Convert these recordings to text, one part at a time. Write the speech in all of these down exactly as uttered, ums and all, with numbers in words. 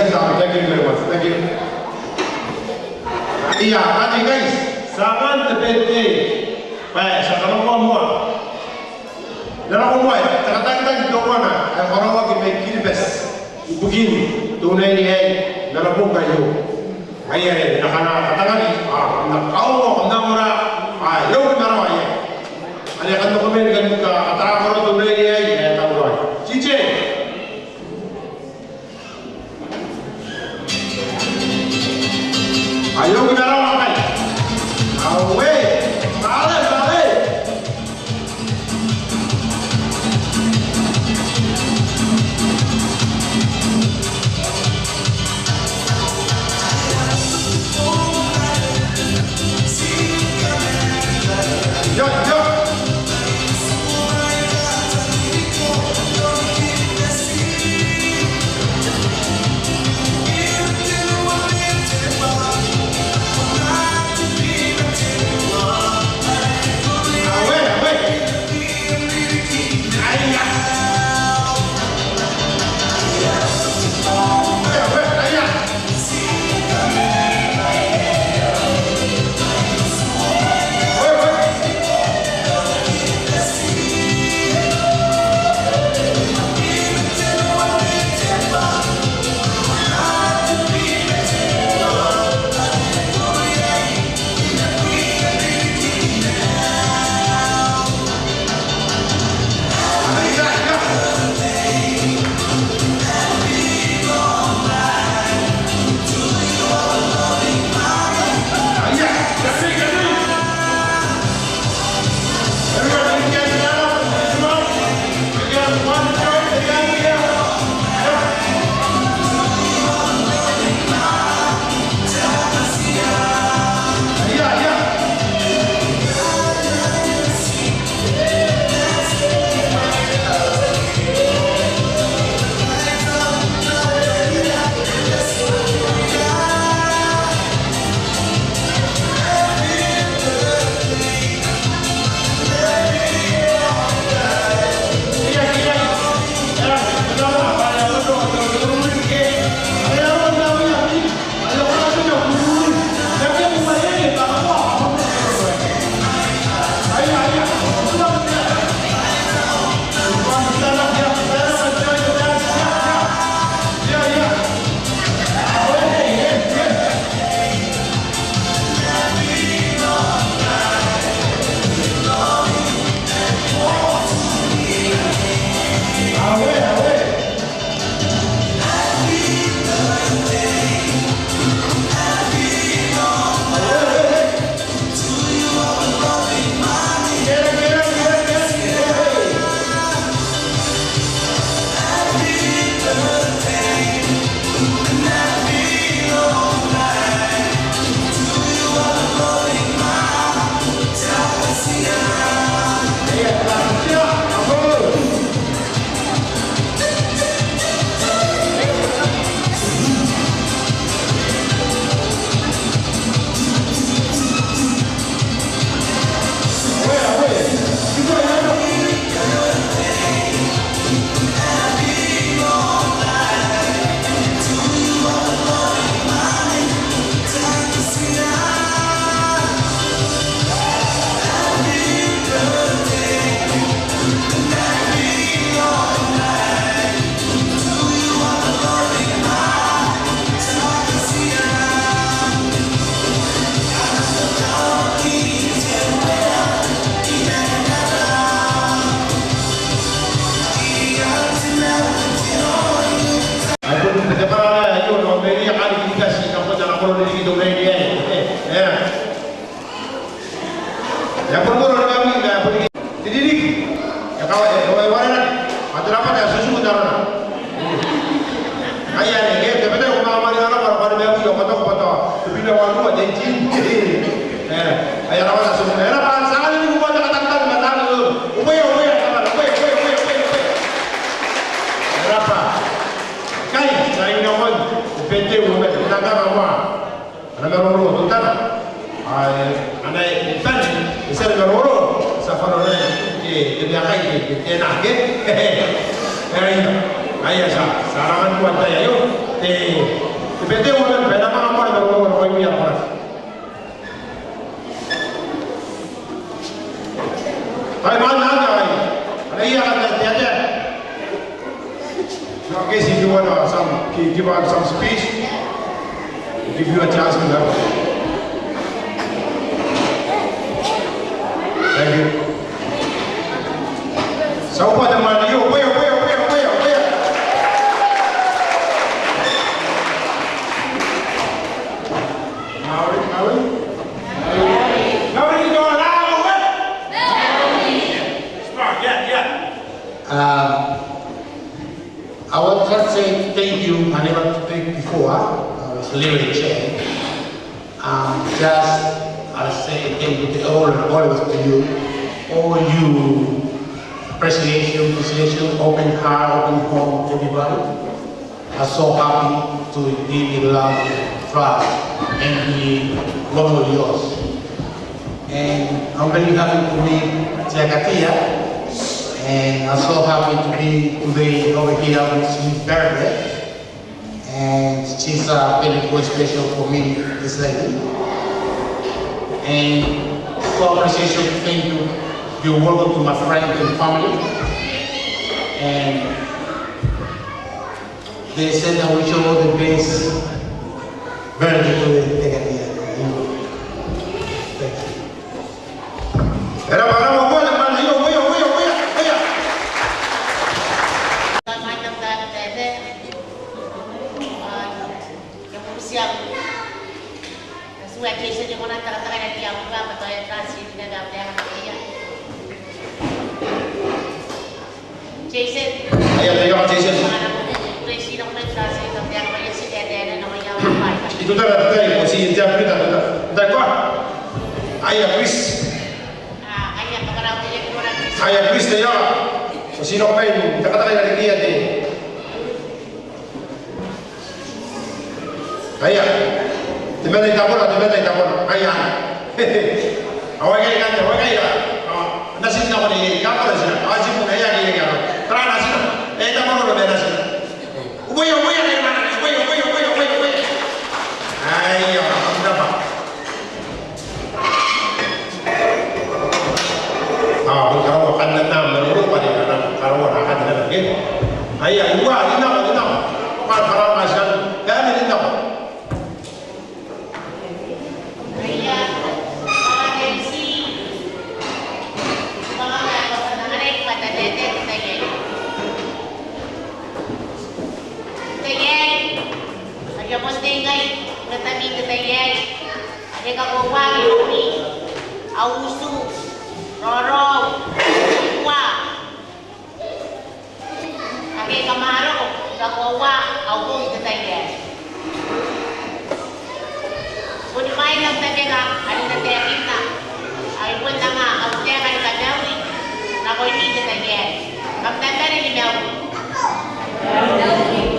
Ia, thank you very much. Thank you. Ia, ati guys, ti a angan te birthday. Bwa ti a karaoa moa. N na nako moa, te katangitang teuana ae karaoaki mai Kiribati ibukin te unaine aei n ana bong aio. Ngaia are n na kana katangaki, a, n na kaongoa, n na ongora, a, e oki marawa iai. Are kam na komeni ngkana kam katara karaoa te unaine aei, e tauraoi. T J. Aio, kuna rawa kai. Aue. Bale, bale. Yo, yo. Rabwata, ti tiku n arona. Ai anne, ke, te bwai ae ko manga mwaninga nako, ko na mena iai, ko toki bwa tao tebwina wanua, te eighteen. E, ai rabwata, ti tiku. E rabwa, ti a anganiko te katangitang ni matang. Uea, uea, uea, uea. E rabwa. Kai, ti a ingabong te birthday woman, te katangitang. Ana maroro teutana. Ai, ana e, e bane, e tia ni maroro, ti a fanongo naba, e, te meakai, e, e, e na, ke? E, ai, ai, ti a, ti a rangi n uaia aio, te, te birthday woman, bwa e na manga maroro, maroro, maroro, maroro. Ai, man, man, ai. Ana ia kan te, te, te. Now, in case if you wanna some, gi-, give out some speech, give you a chance to have. Thank you. Ti a ukoa te mwaane aio, uea, uea, uea, uea, uea. Mauri, mauri. Mauri, mauri. Strong, yeah, yeah. Um, I want to say thank you. I never thank before. I was a little bit shy. Um, just I say thank you to all, all of us, to you, all you, appreciation, appreciation, open heart, open home, everybody. I'm so happy to be with love, trust, and be one of yours. And I'm very happy to meet Tia Katia, and I'm so happy to be today over here with Sweet Birthday. And she's, uh, very good, special for me, this lady. And so appreciation, thank you. You're welcome to my friends and family. And they said I wish you all the best. Very good to the, the, the, thank you. E rabwa, e rabwa, uea, uea, uea, uea, uea. Jason. Aia, thank you, Jason. I tuta, tuta, tuta, tuta. Aia, Chris. Aia, Chris, aia. Ko ti nako mai, takataka i rarikia te. Aia. Te mena i tabona, te mena i tabona. Aia. Ao aikai, aikai, aikai. Ao, natina ko ni, ka ko natina. Ao ti muna, aia, aia, aia. Tara natina. E tabona, natina. Uboia, uboia, aia, uboia, uboia. Aia, taba. Ao, bon karaoa kanam, maroro bwa ni kanam, karaoa nakon kanam, ke? Aia, iwa, rinako, rinako. Karaoa, karaoa, karaoa, karaoa. Are kakoauaaki iroumi au utu, raoraou, ukoa. Ake kam a roko, kakoaua au bong n te tai aei. Boni bwaai n am tabeka are N na taekinna, ao I bon anga au taeka ni kamauri nakoimi n te tai aei. Kam na bane ni mauri.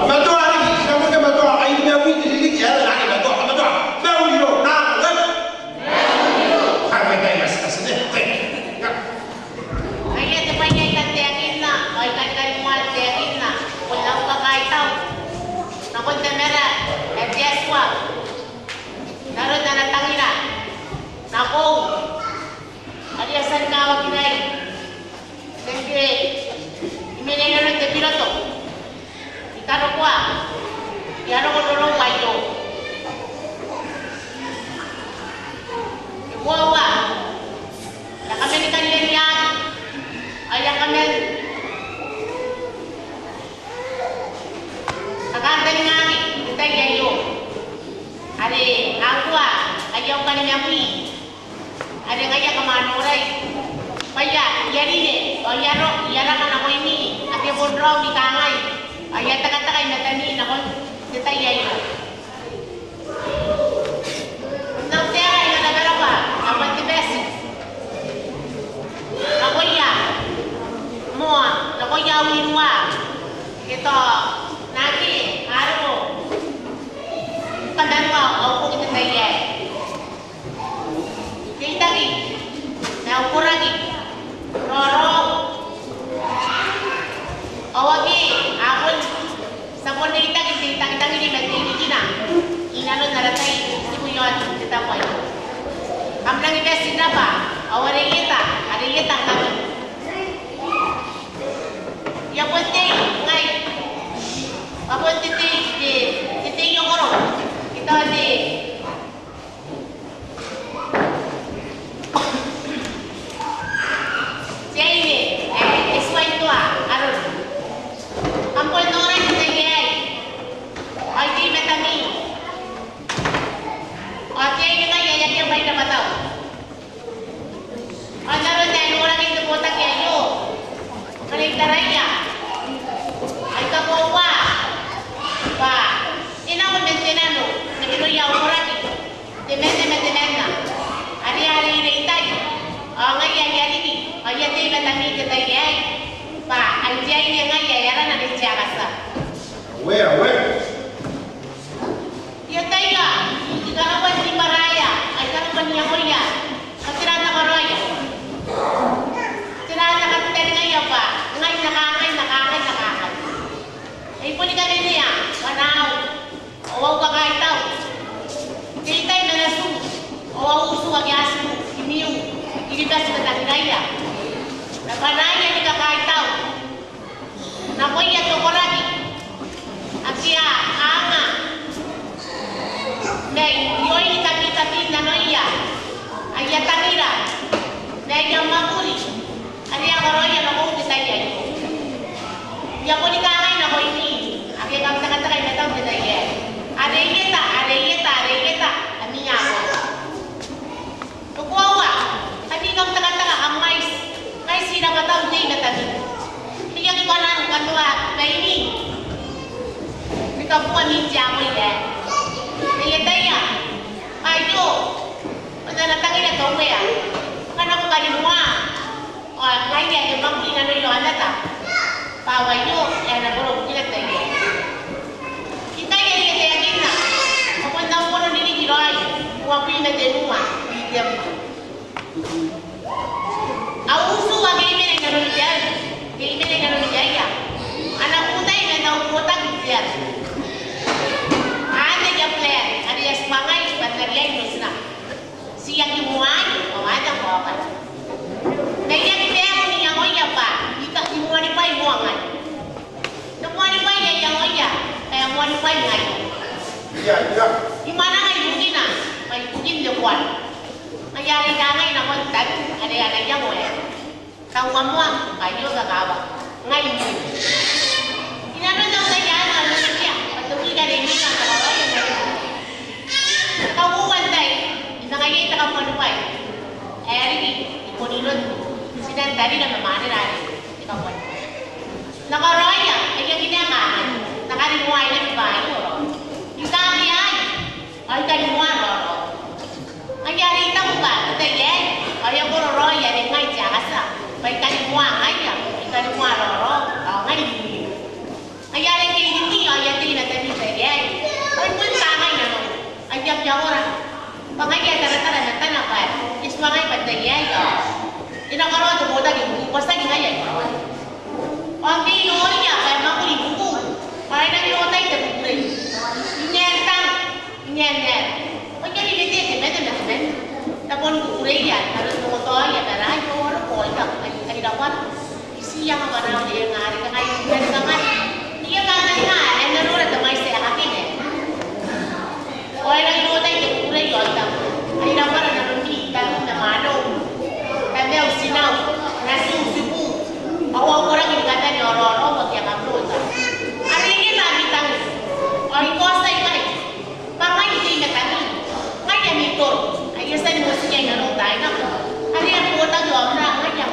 Kamatoa riki, ti na bon kamatoa, ai ni mauri te ririki, e aera ake matoa, kamatoa, mauri irou, nako, wep. Kamatoa, kamatoa, kamatoa. Ngaia te bwai ae I kan taekinna, ao I kan kani moa n taekinna, bon au kakaitau nakon Tamara ae te Atua, n aron ana tangira nakoiu, are e a tia ni kawakinai ngke I mena i nanon te biroto, I karokoa, I a roko n rorou aio. Te koaua, I a kaman kani aniaki, ao I a kaman kakantaningaaki n te tai aio. Are a tua, aio kani mauri. Are ngaia kam a norai. Bwa I a, I a rine, ao I a ro, I a raka nakoimi ake bon raou ni kangai, ao I a tekateka i matami nakon te tai aio. N na uteanga ni karabwarabwa nakon te bati nakoia moa, nakoia winua ake tao naake a roko ni kamarua au boki n te tai aei. Reitaki ma ukoraki, raoraou, ao ake a bon tia bon reitaki n te itangitangiri ma te irikina inanon ara tai n tiku i aon te tabo aio. Kam rangi ni bati n rabwa, ao are i eta, are i eta ngkami. I a bon tei ngai bwa bon te tei, te, te tei okoro, ke tao te Te aine ae e tuai n toa arona. Kam bon nora n te tai aei, ao I tei i matami. Ao te aine ngaia ae akea bwai n rabwatau. Ao n aron ae noraki n te botaki aio, ngkana I taraia, ao I kakoaua bwa e nako man te nano nakon aia ukoraki temanna ma temanna are a reirei tai. Ao ngaia ae I a riki, ao I a tei i matami n te tai aei, bwa ai te aine ngaia ae arana Nei Tiakata. Aue, aue. I ataia ni karaua ni baraia, ai karaua n iangoia, ao tera n na karaoia? Tera n na kataningaia bwa ngai N na kangai, N na kangai, N na kangai? Ai boni kawenea bwa nao ao au kakaitau. Tei tai ma natiu, ao au utu ake a tiku i Miu, I-Kiribati ma Tangiraia. Ma bwanaia ni kakaitau nakoia te koraki ake a anga mai oin tabitabi n nanoia aia tangira ma aia mwakuri are a karaoia nakoiu n te tai aio. I a boni kangai nakoimi ake kam tekateka i matau n te tai aei, are i eta, are i eta, are i eta, ami abo. Te koaua, ake kam tekateka, kam mwaiti, mwaiti n rabwatau n tei i matami. Ti aki kona ni katoa baimi ni kabuami n te angoi aei. Ma I ataia aio, ao N na tangiria te Uea ngkana ko karimoa. Ao ngaia ae e mwakuri nanoia aomata bwa aio ae e na koro bukina te tai aei. Ikai are I a taekinna, ao bon au koro n ririki raoi uabwi ma tenua Ritembwa. Au utu ake I mena i nanoni te aine, ake I mena i nanoni te aine, a na butai man au botaki n te aro. Anne aia plan are e a tuangai bwa N na riai n otinako. Ti aki moani, ao anne am kaoka. Ma I aki taeku n iangoia bwa I ka, I moanibwai moa ngai. N na moanibwai n iangoia bwa e a moanibwai ngai. Ia, ia. I mwananga ibukina, ma ibukin te koaua. Ngaia are I kangai nakon tari are ana iango aei. Tau moa, aio kakawaki. Ngai imwin. I nanon au tai anne, ao I noria bwa te wiki are imwina N na karaoia ngai. Kauoua n tai, I manga iai te kabuanibwai ae riki i Bonniron, tinan tarira ma mwanera are te kabuanibwai. N na karaoia, ai aki naba anne, N na karimoa naba aio. I kakeai, ao I karimoa raoraou. Ngaia are I taku bwa n te tai aei ao e a koro raoi are ngai Tiakata bwa I karimoa ngaia, I karimoa raoraou, ao ngai imwin. Ngaia are ngke I riki ao I a tei i matami n te tai aei ao I bon kangai nanou, ai kiakiakora bwa ngaia e taratara i matana bwa e tuangai bwa n te tai aei ao e na karaoa te botaki ibukiu, bwa tiaki ngaia ae I karaoia. Ao ngke I noria bwa e mwakuri ibukiu ao e nangi otai te kukurei. I ngae n tang, I ngae n aera. Ao I a rimete temanna ma temanna. N na bon kukureia n aron ongotaoia ma raai, ao a roko ao I taku, ai, ai rabwata. I tii anga bwanaau te enga are kangai, I a kangai. I a kangai ngaa, e na nora te mwaiti ae kakine. Ao e nangi otai te kukurei ao I taku, ai rabwata nanon mi, tamnei ma mwaneu, tamau, tinau, natiu, tiku, ao au koraki ni kabane ao raoraou ake a kabuta. Are e na ami tangira. Ao I kaotia ikai bwa ngai I tei i matami, ngai ami toro, ae I a tia ni motikia i nanon taai nako. Are e a botaki aomra, ngai am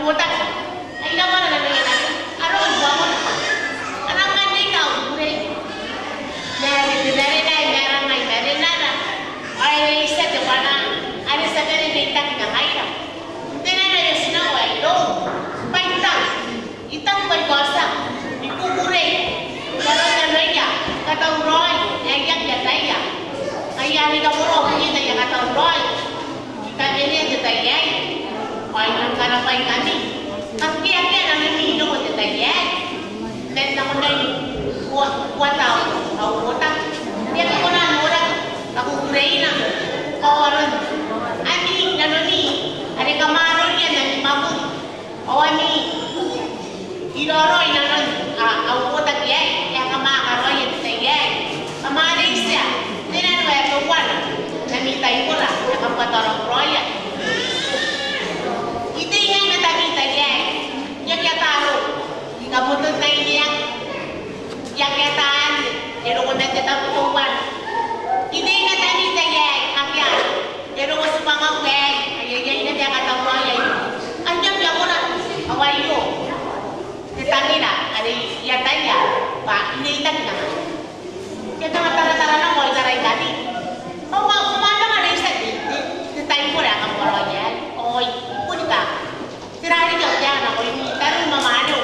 Botaki. Ai na mara nanoia naba. Arou i buakona. A nang anne i tau kukurei. Ma are te marena, e maranga i marenara. Ao e reitia te bwana are ti a bane n reitaki ma ngaira. Te nano ae tinau ae irou. Bwa i tau. I tau bwa i kaotia. I kukurei. N aron nanoia. Katauraoi. E a iaki ataia. Ngaia are I kabwaroa bon te tai ae katauraoi. I kawenea te tai aei, ao I nang karabwaingkami. Kam keakea nanoni i roko n te tai aei. Man nako nai, ua, ua tau, au botaki. Ti aki kona n noraki, kakukureina. Ao aron ami nanoni, are kam a aroia n ami mwakuri. Ao ami iraorao i nanon, a, au botaki aei, e a kamwakaraoia te tai aei. Kam a reitia te nano ae teuana n ami taibora ae kam katauraoia. I tei ngai matami n tai aei, I aki ata arou, I kamoton naineaki. I aki ata anne, e roko man te tabo teuana. I tei matami n tai aei, akea arou. E roko tibwangau aei, aia, aia, aia, aia, katauraoi aei. Aia, aia, kona, ao aio. Te tangira, are I ataia, bwa I reitaki naba. I a manga taratara nako, ao I taraingkami. Ao ma, ma, ma, ma, reitia te, te, te taibora ae kam karaoia aei. Ao I, I boni ka. Tera riki au teanga nakoimi, tariu ma mwaneu.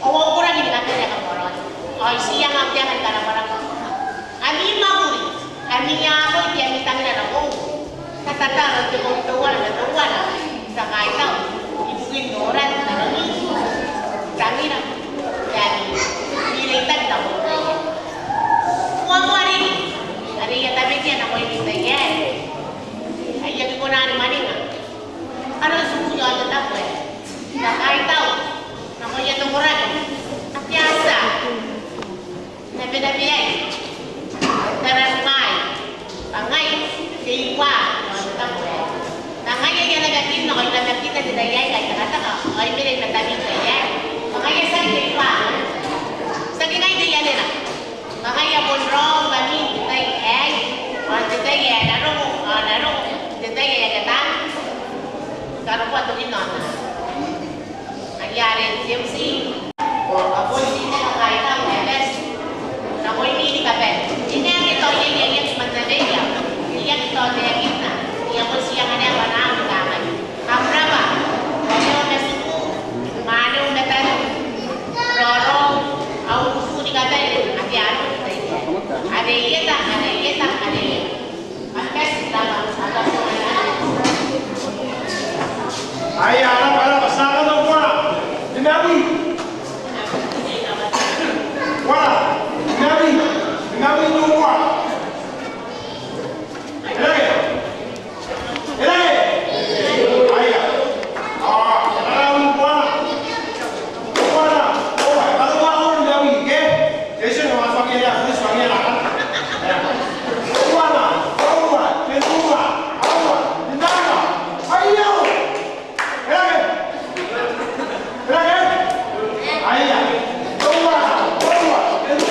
Ao au koraki ni kabane ae kam karaoia. Ao I tii anga au teanga ni karabwarabwa. Ami mwakuri, ami akoi, te ami tangira nakoiu. Katataro te bong teuana ma teuana. Ti a kaitau. Ibukin noran, naromi. Tangira. Te ami, ami reitaki nakoiu. Moamoa riki. Are I a tabekia nakoimi n tai aei. Ae I aki kona ni mwaninga. Aron tiku i aon te tabo aei. Ti a kaitau nakoia te koraki ake a tia n nabenabeai, tararungai, bwa ngai te iua i aon te tabo aei. Ma ngaia ae I a namakinna, ao I namakinna n te tai aei, ngkai I tekateka ao I mena i matami n tai aei. Bwa ngaia tiaki te iua. Tiaki ngai te I-Anera. Bwa ngaia bon raongami n te tai aei, ao n te tai ae na roko, ao na roko, n te tai ae na tang. Karokoa tokin aona. Ngaia are te M C. Ao bon ti te kakaitau ae bati nakoimi ni kabane. E na aki tao iai ae I aki mwaninga, e aki tao taekinna. Ia bon ti anganai bwanaau ni kangai. Kam rabwa, mwaneu ma tiku, mwaneu ma tariu, raoraou, au utu ni kabane, ake a roko n te tai aei. Are i eta, are i eta, are i eta. Kam bati n rabwa, kam bati n rabwa. Aia, rabwa, rabwa, ti a nako n te bwara. Ni mawi. Bwara, ni mawi, ni mawi n te bwara. Eleke. Eleke. Aia. Ao, e karaun bwana. Bwana. Ao, e karaun bwana, bwana, bwana, ke? Te isi, no, a faki ea, please, faki ea. Bwana, bwana, bwana, bwana. Aia. Eleke. Eleke. Aia. Bwana, bwana, bwana,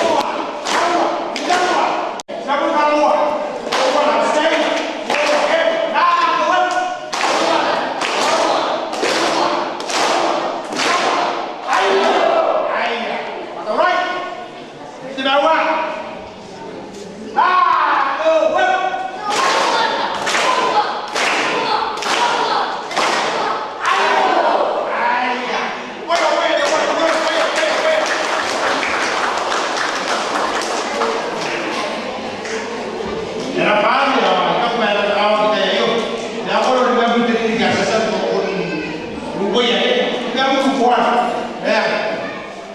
bwana.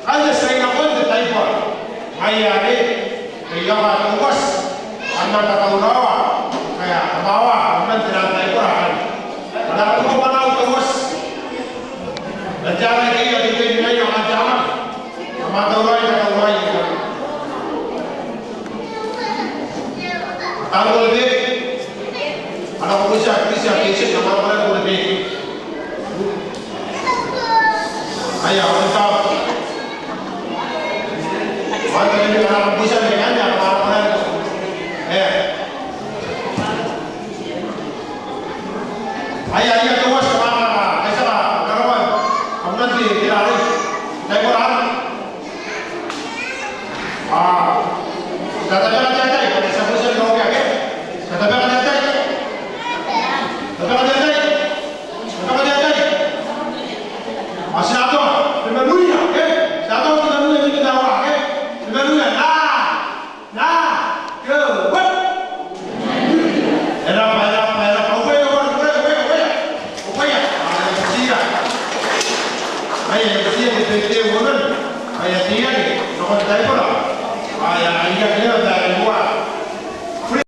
Anne ti a nakon te taibora. Ngaia are, e a bwa teuati, a na katauraoa, e a bwa, a na tera taibora. A na katauraoa teuati. N te ara ike, a ike, ike, ike, a na tera. A na tauraoi, a na tauraoi. Tauraoi. A na kukutia, kukutia, kukutia, a na tauraoi, tauraoi. Aia, a na tau. A na tau, a na kukutia, a na tau. E. Aia, aia, teuati, a na, a na, a na, a na, a na, a na. Aia teirake nakon taibora. Aia, aia, aia, aia, aia, aia.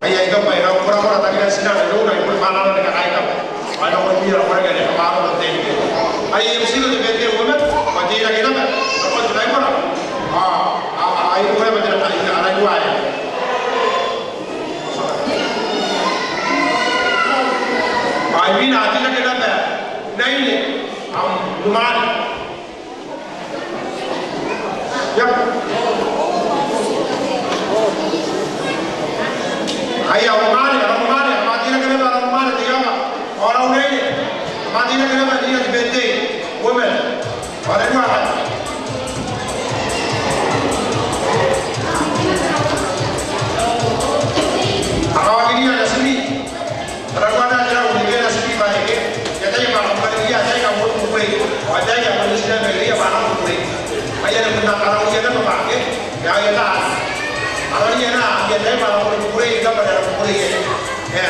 Aia, I kan bwa e na korakora takinan tinana irouna, I boni mwananga ni kakaitau. Ao e na kona ni karaoaki ni kamaroan te. Aia, e butiko te birthday woman, bwa teirake naba nakon taibora. A, a, a, I kan bwa te na kai, a, a, a, a. Ai mena teirake naba naine, am, rumane. Ia. Aia, rumane, rumane, rumane, teirake naba rumane, te iango. Ao rumane, rumane, teirake naba, teirake birthday woman. Ao rumane. A kawakinia natimi. Tararuana te rau ni bera tibi bwa e ke. E ataia bwa kam karikia ataei kam boni kukurei. Ao ataei kam boni tinanikun ataei bwa kam boni kukurei. Aia, ni boni karaoia naba bwa e ke. E a, e a tia. Aroia naba ataei bwa kam boni kukurei, kam boni kukurei. E.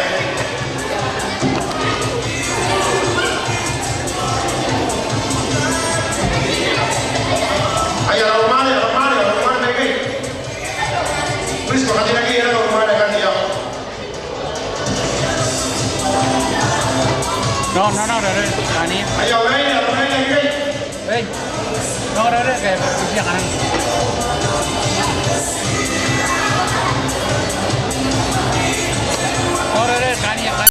Aia, rumane, rumane, rumane, mai ikai. Please, bwa kateirake naba rumane, kateirake. No, no, no, no, no, no. Aia, ora ia, ora ia, ia. Ei. No, no, no, ke, ke, ke, ke. No, no, no, no, no.